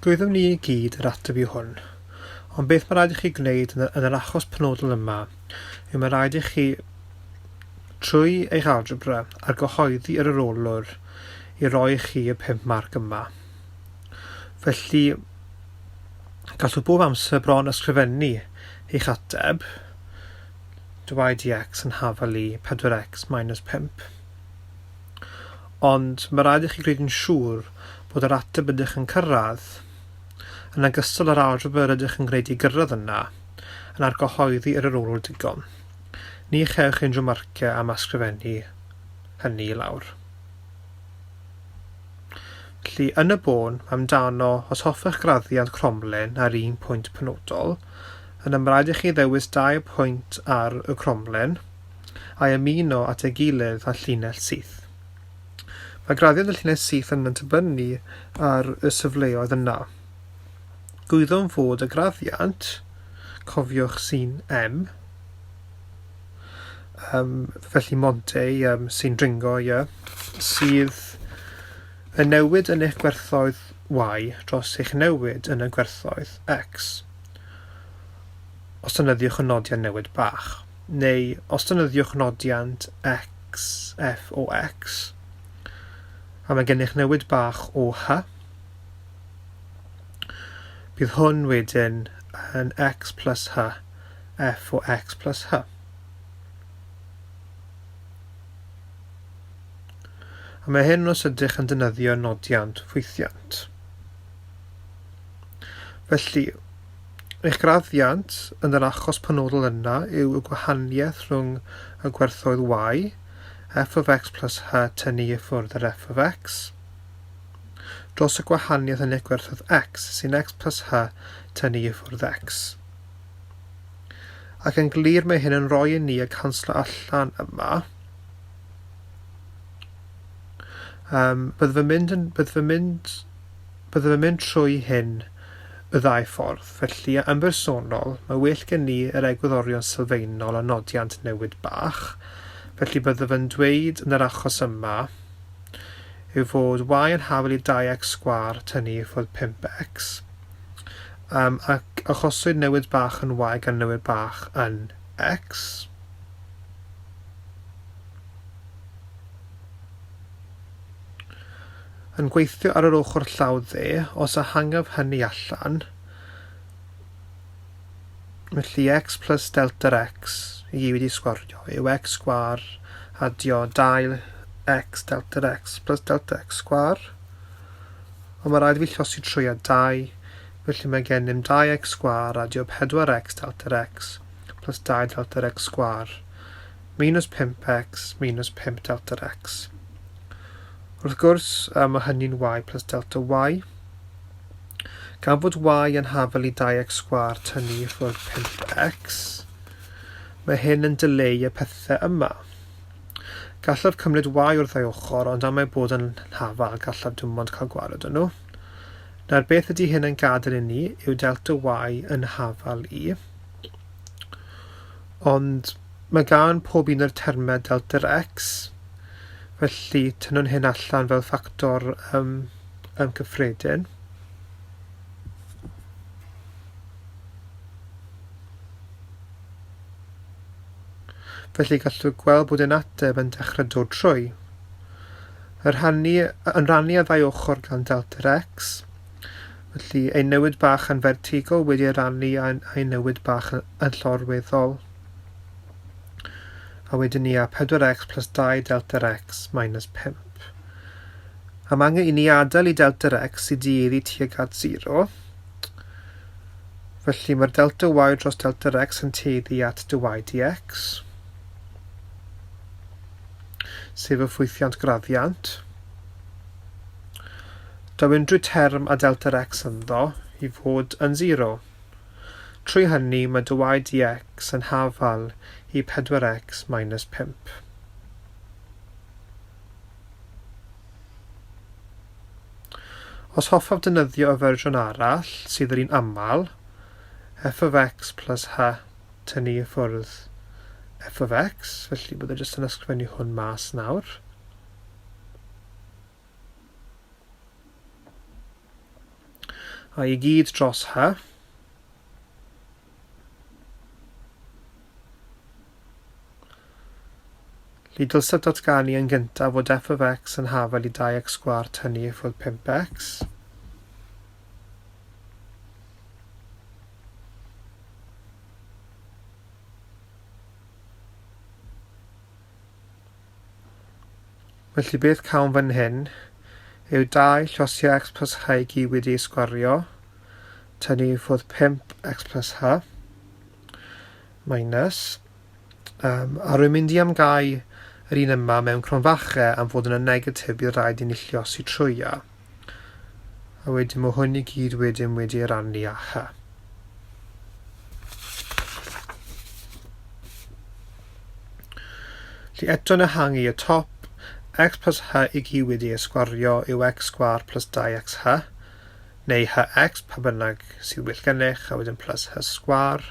Gwyddwn ni i gyd yr ateb i hwn, ond beth mae rhaid i chi gwneud yn, yn yr achos penodol yma yw mae rhaid i chi, trwy eich algebra, argyhoeddi yr arolwr i roi i chi y 5 marc yma. Felly, gallwch bob amser bron ysgrifennu eich ateb, dy dx yn hafal i 4x minus 5. Ond mae rhaid i chi gwneud yn siŵr bod yr ateb ydych yn cyrraedd, yn ogystal â'r algebra rydych yn gwneud i gyrraedd yna, yn argyhoeddi yr arolwg digon. Ni chewch unrhyw marciau am ysgrifennu hynny i lawr. Felly, yn y bôn, mae amdano os hoffech graddiant cromlin ar un pwynt penodol, yna mae rhaid i chi ddewis dau pwynt ar y cromlin, a'i ymuno at ei gilydd â llinell syth. Mae graddiant y llinell syth yn dibynnu ar y safleoedd yna. Gwyddom fod y graddiant, cofiwch sy'n M, um, felly Monte um, sy'n dringo, ie, sydd yn newid yn eich gwerthoedd Y dros eich newid yn y gwerthoedd X. Os defnyddiwch y nodiant newid bach, neu os defnyddiwch nodiant x f o x, a mae gennych newid bach o h, bydd hwn wedyn yn x plus h f o x plus h. A mae hyn os ydych yn defnyddio nodiant ffwythiant. Felly, eich graddiant yn yr achos penodol yna yw y gwahaniaeth rhwng y gwerthoedd y, f of x plus h tynnu i ffwrdd yr f of x, dros y gwahaniaeth yn eich gwerthoedd x, sy'n x plus h tynnu i ffwrdd x. Ac yn glir mae hyn yn rhoi i ni y canslo allan yma. Um, byddaf yn mynd, yn, byddaf yn mynd Byddaf yn mynd trwy hyn y ddau ffordd, felly yn bersonol, mae well gen i yr egwyddorion sylfaenol a nodiant newid bach, felly byddaf yn dweud yn yr achos yma yw fod y yn hafal i 2x sgwâr tynnu i ffwrdd 5x, um, ac achoswyd newid bach yn y gan newid bach yn x. Yn gweithio ar yr ochr llaw dde, os ehangaf hynny allan, felly x plus delta x i gyd wedi sgwario yw x sgwâr adio 2x delta x plus delta x sgwâr. Ond mae rhaid i fi llosi trwy a 2, felly mae gennym 2x sgwâr adio 4x delta x plus 2 delta x sgwâr minus 5x minus 5 delta x. Wrth gwrs, mae hynny'n y plus delta y. Gan fod y yn hafal i 2x sgwâr tynnu i ffwrdd 5x, mae hyn yn dileu y pethau yma. Gallaf cymryd y o'r ddau ochr, ond am ei bod yn hafal, gallaf dim ond cael gwared o nhw. Nawr, beth ydy hyn yn gadael i ni yw delta y yn hafal i. Ond mae gan pob un o'r termau delta x, felly tynnwn hyn allan fel ffactor um, um, cyffredin. Felly gallwch gweld bod ein ateb yn dechrau dod trwy. Y rhannu, yn rhannu ar ddau ochr gan delta x, Felly, ein newid bach yn fertigol wedi ei rannu â'i newid bach yn llorweddol. A wedyn ni â 4x plus 2 delta x minus 5. A mae angen i ni adael i delta x i dueddu tuag at 0. Felly mae'r delta y dros delta x yn tueddu at dy dx, sef y ffwythiant graddiant. Daw unrhyw term â delta x ynddo i fod yn 0. Trwy hynny, mae dy y dx yn hafal i 4x minus 5. Os hoffaf defnyddio y fersiwn arall, sydd yr un aml, f of x plus h tynnu i ffwrdd f of x, felly byddai jyst yn ysgrifennu hwn mas nawr. A i gyd dros h. Felly dylsaf datganu yn gyntaf fod f of x yn hafal i 2x sgwâr tynnu i ffwrdd 5x. Felly beth cawn fan hyn yw 2 llosio x plus h i gyd wedi ei sgwario, tynnu i ffwrdd 5 x plus h, minus, um, a rwy'n mynd i amgau yr un yma mewn cronfachau am fod yn y negatif bydd rhaid i ni lliosi trwy a. A wedyn mae hwn i gyd wedyn wedi ei rannu â h. Felly eto'n ehangu y top, x plus h i gyd wedi ei sgwario yw x sgwâr plus 2xh, neu hx, pa bynnag sydd well gennych, a wedyn plus h sgwâr.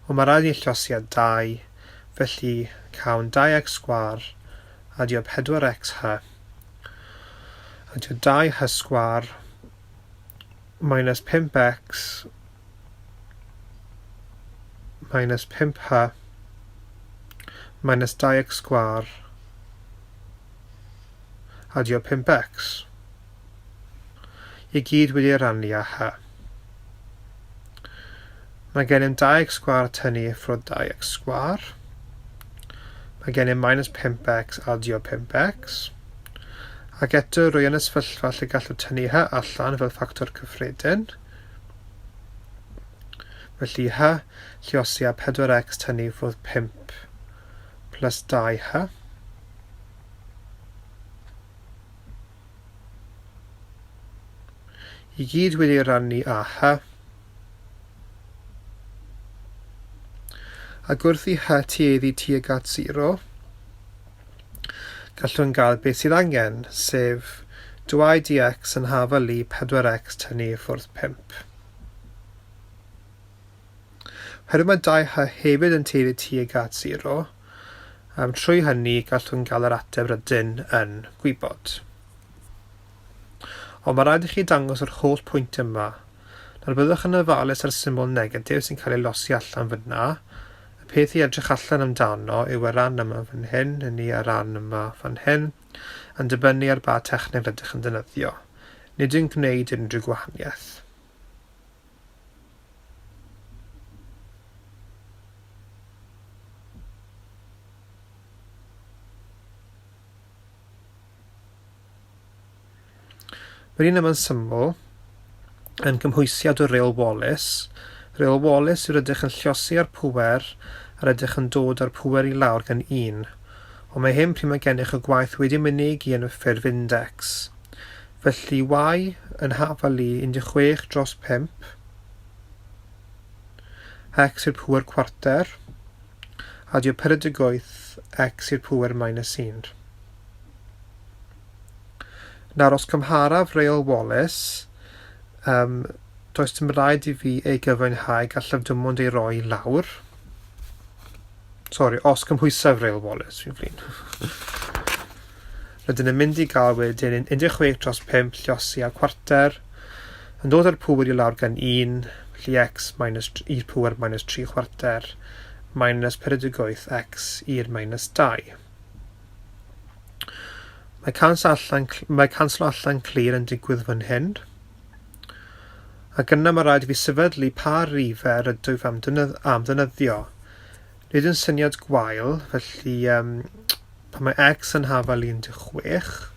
Ond mae rhaid i ni llosi â 2, felly cawn 2x sgwâr adio 4xh adio 2h sgwâr minus 5x minus 5h minus 2x sgwâr adio 5x i gyd wedi ei rannu â h. Mae gennym 2x sgwâr tynnu i ffwrdd 2x sgwâr. Mae gennym minus 5x adio 5x. Ac eto rwy yn y sefyllfa lle gallwn tynnu h allan fel ffactor cyffredin. Felly h lluosi â 4x tynnu i ffwrdd 5 plus 2h. I gyd wedi ei rannu â h. Ac wrth i h tueddu tuag at 0, gallwn gael beth sydd angen, sef dy dx yn hafal i 4x tynnu i ffwrdd 5. Oherwydd mae 2h hefyd yn tueddu tuag at 0, um, trwy hynny gallwn gael yr ateb rydyn yn gwybod. Ond mae rhaid i chi dangos yr holl pwynt yma. Nawr byddwch yn ofalus ar symbol negatif sy'n cael ei losi allan fyna. Y peth i edrych allan amdano yw y ran yma fan hyn, neu y ran yma fan hyn, yn dibynnu ar ba techneg rydych yn defnyddio. Nid yw'n gwneud unrhyw gwahaniaeth. Mae'r un yma'n syml, yn gymhwysiad o reol Wallis. Reol Wallis yw rydych yn lliosi ar pŵer a rydych yn dod â'r pŵer i lawr gan un. Ond mae hyn pryd mae gennych y gwaith wedi mynegi yn y ffurf index. Felly y yn hafal i 16 dros 5, x i'r pŵer cwarter, adio 48 x i'r pŵer minus 1. Nawr, os cymharaf reol Wallis, um, does dim rhaid i fi ei gyfiawnhau, gallaf dim ond ei roi i lawr. Sori, os cymhwysaf reol Wallis, fi'n flin. Rydyn yn mynd i gael wedyn 16 dros 5 lliosi a cwarter, yn dod â'r pŵer i lawr gan 1, felly x minus, i'r pŵer minus 3 chwarter, minus 48 x i'r minus 2. Mae canslo allan, mae canslo allan clir yn digwydd fan hyn. Ac yna mae rhaid i fi sefydlu pa rifau rydwyf am, am ddefnyddio. Nid yn syniad gwael, felly um, pan mae x yn hafal 16,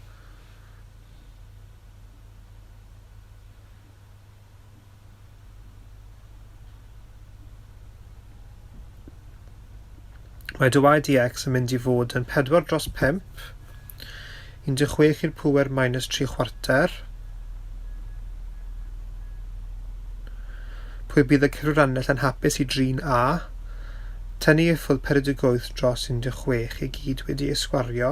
Mae dy dx yn mynd i fod yn 4 dros 5, 16 i'r pŵer minus 3 chwarter. Pwy bydd y cyfrannell yn hapus i drin A? Tynnu i ffwrdd 48 dros 16 i gyd wedi ei sgwario.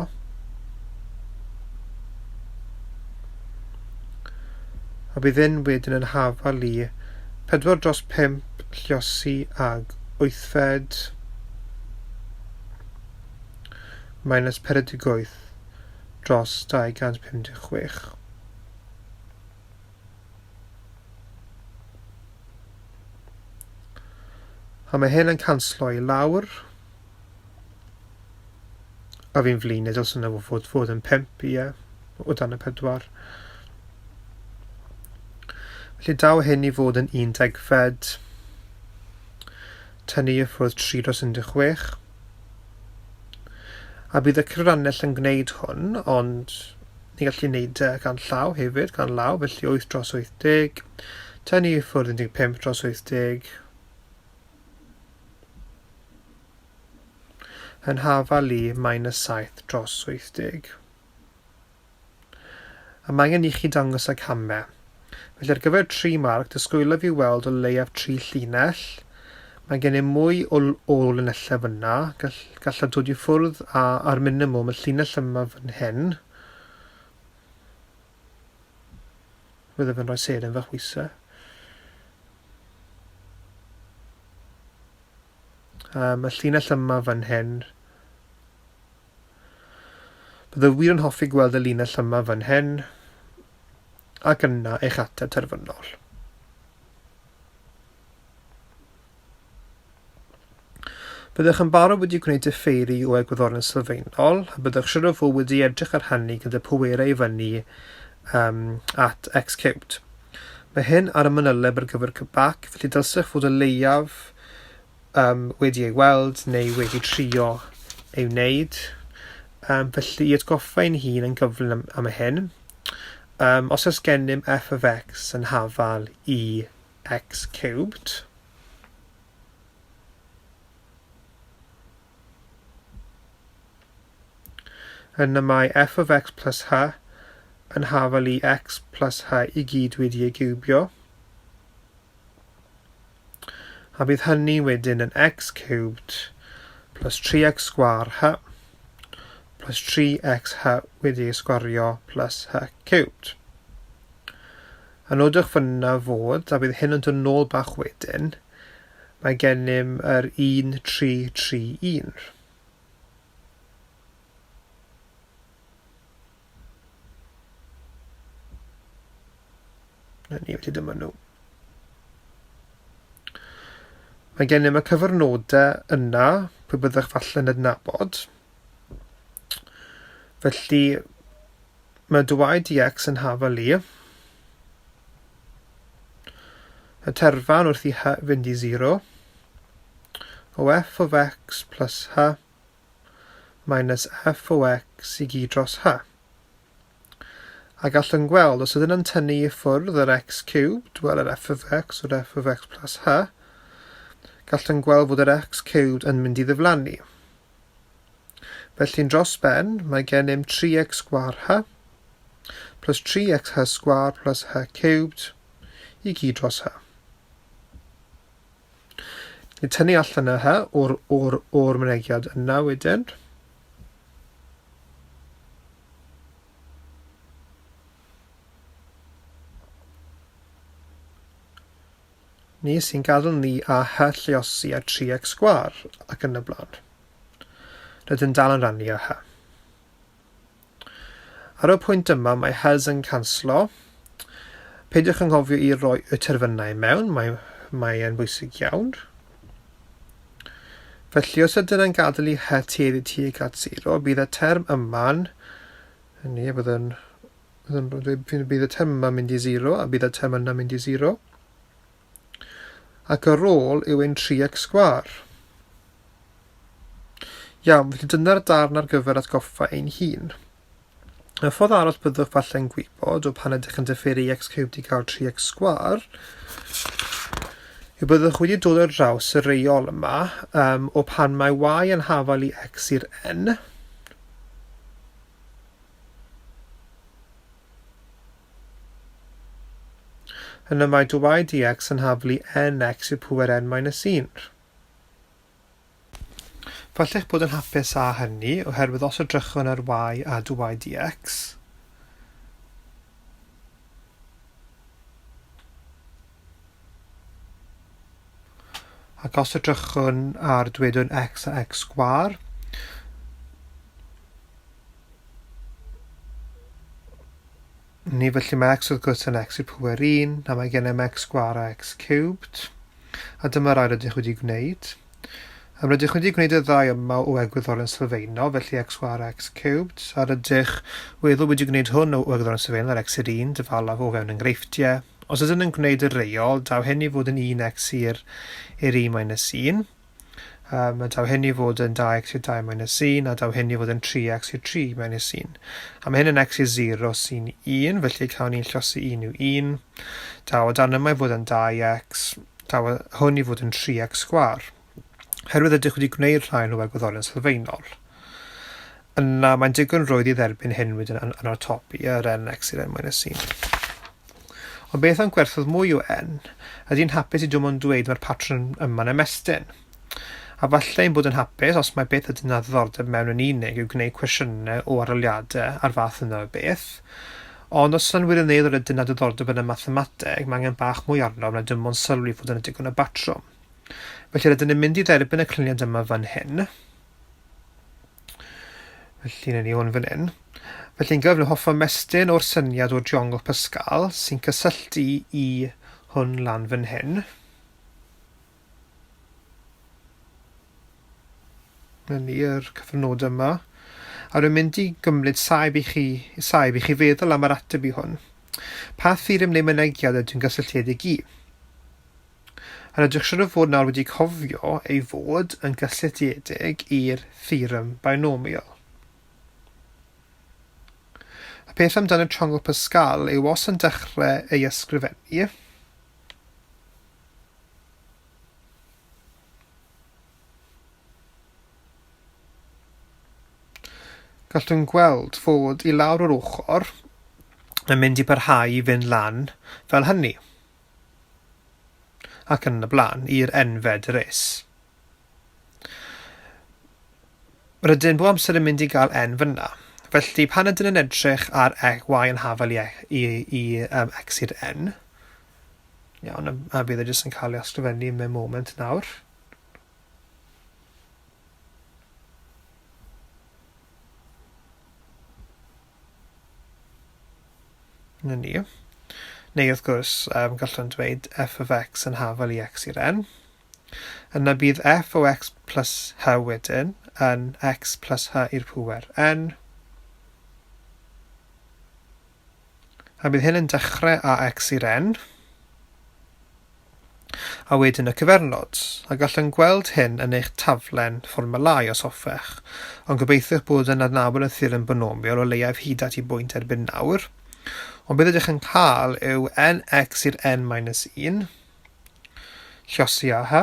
A bydd hyn wedyn yn hafal i 4 dros 5 lliosi ag wythfed minus 48 dros 256. A mae hyn yn canslo i lawr. A fi'n flin, nid dylswn nhw fod yn 5, ie, o dan y 4. Felly daw hyn i fod yn 1 degfed, tynnu i ffwrdd 3 dros 16. A bydd y cyfrannell yn gwneud hwn, ond ni gallu gwneud e gan llaw hefyd, gan law, felly 8 dros 80, tynnu i ffwrdd 15 dros 80, yn hafal i minus 7 dros 80. A mae angen i chi dangos y camau. Felly ar gyfer 3 marc, disgwylaf i weld o leiaf 3 llinell. Mae gennym mwy o, o linellau fyna. Gall, gallaf dod i ffwrdd a, ar minimwm y llinell yma fan hyn. Byddaf yn rhoi seren fach wysau. Y llinell yma fan hyn. Byddaf wir yn hoffi gweld y linell yma fan hyn. Ac yna eich ateb terfynol. Byddwch yn barod wedi gwneud diffeiri o egwyddorion sylfaenol, a byddwch siwr o fod wedi edrych ar hynny gyda pwerau i fyny um, at x cubed. Mae hyn ar y manyleb ar gyfer CBAC, felly dylsech fod o leiaf um, wedi ei weld neu wedi trio ei wneud. Felly i atgoffa ein hun yn gyflym am, am y hyn, os oes gennym f of x yn hafal i x cubed, Yna mae f of x plus h yn hafal i x plus h i gyd wedi ei giwbio. A bydd hynny wedyn yn x cubed plus 3x sgwâr h plus 3x h wedi ei sgwario plus h cubed. A nodwch fyna fod, a bydd hyn yn dod nôl bach wedyn, Mae gennym yr 1, 3, 3, 1. Na ni, felly dyma nhw. Mae gennym y cyfrnodau yna, pwy byddwch falle'n adnabod. Felly, mae dy dx yn hafal i. Y terfan wrth i h fynd i 0 o f of x plus h minus f o x i gyd dros h. A gallwn gweld, os ydyn yn tynnu i ffwrdd yr x cubed, wel yr f of x o'r f of x plus h, gallwn gweld fod yr x cubed yn mynd i ddiflannu. Felly'n dros ben, mae gennym 3x sgwâr h plus 3x h sgwâr plus h cubed i gyd dros h. Ni tynnu allan y h o'r, or, or mynegiad yna wedyn. Ni sy'n gadael ni â hy lluosi â 3x sgwâr ac yn y blaen. Rydyn dal yn rannu â hy. Ar y pwynt yma mae hys yn canslo. Peidiwch anghofio i roi y terfynau mewn, mae, mae e'n bwysig iawn. Felly os ydyn yn gadael i hy tueddu tuag at 0, bydd y term yma'n, ni, bydd yn Bydd y term yma'n mynd i 0 a bydd y term yna'n mynd i 0. Ac yr ôl yw ein 3x sgwâr. Iawn, felly dyna'r darn ar gyfer atgoffa ein hun. Y ffordd arall byddwch falle'n gwybod o pan ydych yn diferu x cubed i gael 3x sgwâr yw byddwch wedi dod ar draws y reol yma o pan mae y yn hafal i x i'r n, Yna mae dy dx yn haflu nx i'r pŵer n minus 1. Falle eich bod yn hapus â hynny, oherwydd os edrychwn ar y a dy dx, ac os edrychwn ar dwedwn x a x sgwâr, Ni, felly mae x wrth gwrs yn x i'r pŵer 1, a mae gennym x sgwâr a x cubed. A dyma rai rydych wedi gwneud. Rydych wedi gwneud y ddau yma o egwyddorion sylfaenol, felly x sgwâr x cubed, a rydych weddol wedi gwneud hwn o egwyddorion sylfaenol ar x i'r 1, dyfalaf o fewn enghreifftiau. Os ydyn yn gwneud y reol, daw hyn i fod yn 1x i'r 1 minus 1. A daw hyn i fod yn 2x i'r 2 minus 1, a daw hyn i fod yn 3x i'r 3 minus 1. A mae hyn yn x i'r 0 sy'n 1, felly cawn ni'n llosi 1 yw 1. Daw o dan yma i fod yn 2x, daw hwn i fod yn 3x sgwâr. Herwydd ydych wedi gwneud rhai nhw egwyddorion sylfaenol. Yna mae'n digon rwydd i dderbyn hyn wedyn yn, yn artopi yr nx i'r n minus 1. Ond beth am gwerthoedd mwy o n? Ydy'n hapus i dim ond dweud mae'r patrwm yma'n ymestyn? A falle ein bod yn hapus os mae beth ydyn â ddiddordeb mewn yn unig yw gwneud cwestiynau o arholiadau a'r fath yna o beth. Ond os yna'n wirioneddol ydyn â diddordeb yn y mathemateg, mae angen bach mwy arnom na dim ond sylwi fod yna digon o batrwm. Felly rydyn ni'n mynd i dderbyn y clyniad yma fan hyn. Felly, wnawn ni hwn fan hyn. Felly, yn gyflym, hoffwn ymestyn o'r syniad o driongl Pascal sy'n cysylltu i hwn lan fan hyn. Na ni, yr cyfnod yma. A rwy'n mynd i gymryd saib i chi, saib i chi feddwl am yr ateb i hwn. Pa theorem neu mynegiad ydyw'n gysylltiedig i? A rydych siŵr o fod nawr wedi cofio ei fod yn gysylltiedig i'r theorem binomial. Y peth amdano triongl Pascal yw os yn dechrau ei ysgrifennu, gallwn gweld fod i lawr yr ochr yn mynd i parhau i fynd lan fel hynny. ac yn y blaen, i'r enfed res. Rydyn bob amser yn mynd i gael n fyna. Felly, pan ydyn yn edrych ar e, y yn hafal i, e, i, i um, x i'r n, iawn, a bydd e jyst yn cael ei ysgrifennu mewn moment nawr. 'Na ni. Neu wrth gwrs, um, gallwn dweud f of x yn hafal i x i'r n. Yna bydd f o x plus h wedyn yn x plus h i'r pŵer n. A bydd hyn yn dechrau â x i'r n. A wedyn y cyfernod, a gallwn gweld hyn yn eich taflen fformwlâu os hoffech, ond gobeithiwch bod yn adnabod y theorem binomial o leiaf hyd at i bwynt erbyn nawr. Ond beth ydych yn cael yw nx i'r n minus 1, llosi â h,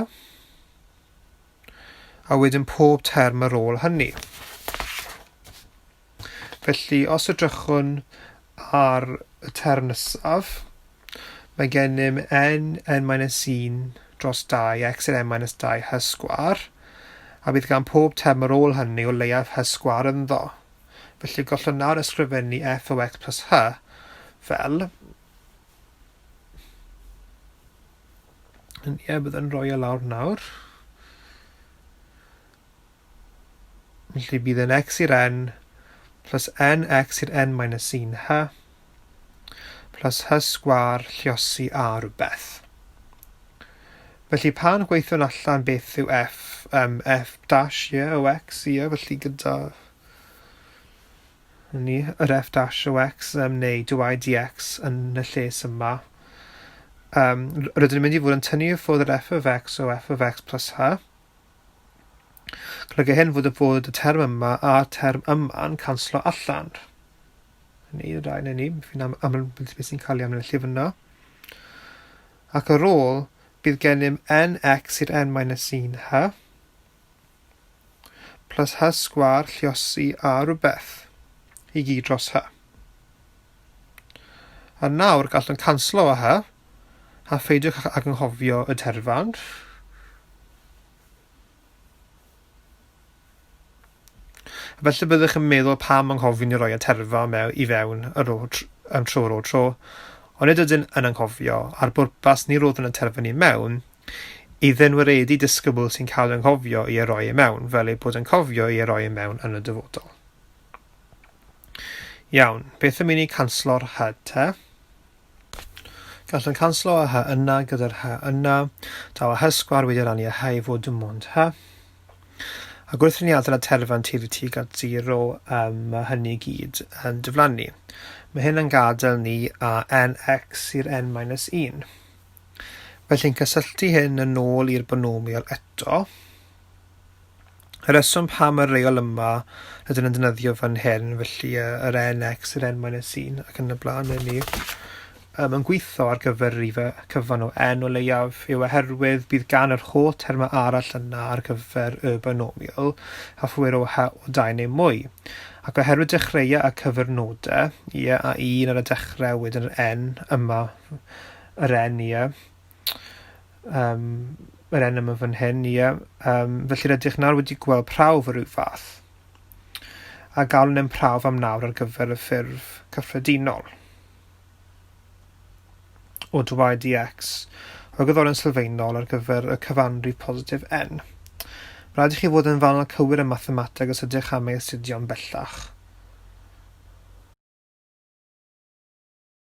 a wedyn pob term ar ôl hynny. Felly, os edrychwn ar y term nesaf, mae gennym n, n minus 1 dros 2, x i'r n minus 2 h sgwâr, a bydd gan pob term ar ôl hynny o leiaf h sgwâr ynddo. Felly gallwn nawr ysgrifennu f o x plus h fel Ie, byddai'n rhoi e lawr nawr. Felly bydd yn x i'r n plus nx i'r n minus 1 h plus h sgwâr lliosi a rhywbeth. Felly pan gweithiwn allan beth yw f, um, f dash ie, o x, ie, felly gyda ni, yr f dash o x um, neu dy dx yn y lles yma, um, rydyn ni'n mynd i fod yn tynnu i ffwrdd yr f of x o f of x plus h, Golyga hyn fod y fod y term yma a'r term yma'n canslo allan. Ni, rai neu ni, fi'n am, am beth sy'n cael ei amlinellu fyna. Ac ar ôl, bydd gennym nx i'r n minus 1 h plus h sgwâr lliosi a rhywbeth i gyd dros h. A nawr gallwn canslo â h, a pheidiwch ag anghofio y terfan. Felly byddwch yn meddwl pam anghofio ni roi y terfa mewn i fewn yr ôl tr um, tro ar ôl tro, ond nid ydyn yn anghofio, a'r bwrpas ni roddwn y terfa ni mewn, i ddynwaredu disgybl sy'n cael anghofio i ei roi e mewn, fel ei bod yn cofio i ei roi e mewn yn y dyfodol. Iawn, beth am i ni canslo'r H te? Gallwn canslo y hy yna gyda'r hy yna. Daw y hy sgwâr wedi rannu â hy i fod dim ond hy. Ac wrth i ni adael y terfyn tuedd tuag at 0, um, mae hynny i gyd yn diflannu. Mae hyn yn gadael ni â nx i'r n minus 1. Felly'n cysylltu hyn yn ôl i'r binomial eto. Y rheswm pam y reol yma rydyn yn defnyddio fan hyn, felly yr nx i'r n minus 1 ac yn y blaen, ni yn gweithio ar gyfer y rhifau cyfan o n o leiaf yw oherwydd bydd gan yr holl termau arall yna ar gyfer y binomial a phwer o h o 2 neu mwy. Ac oherwydd dechreuau y cyfrnodau, ie, a 1 ar y dechrau wedyn yr n yma, yr n, ie, um, yr n yma fan hyn, ie, felly rydych nawr wedi gweld prawf o ryw fath. A galwn e'n prawf am nawr ar gyfer y ffurf cyffredinol o dy dx o egwyddorion sylfaenol ar gyfer y cyfanrif positif n. Rhaid i chi fod yn fanwl cywir ym mathemateg os ydych am ei astudio'n bellach.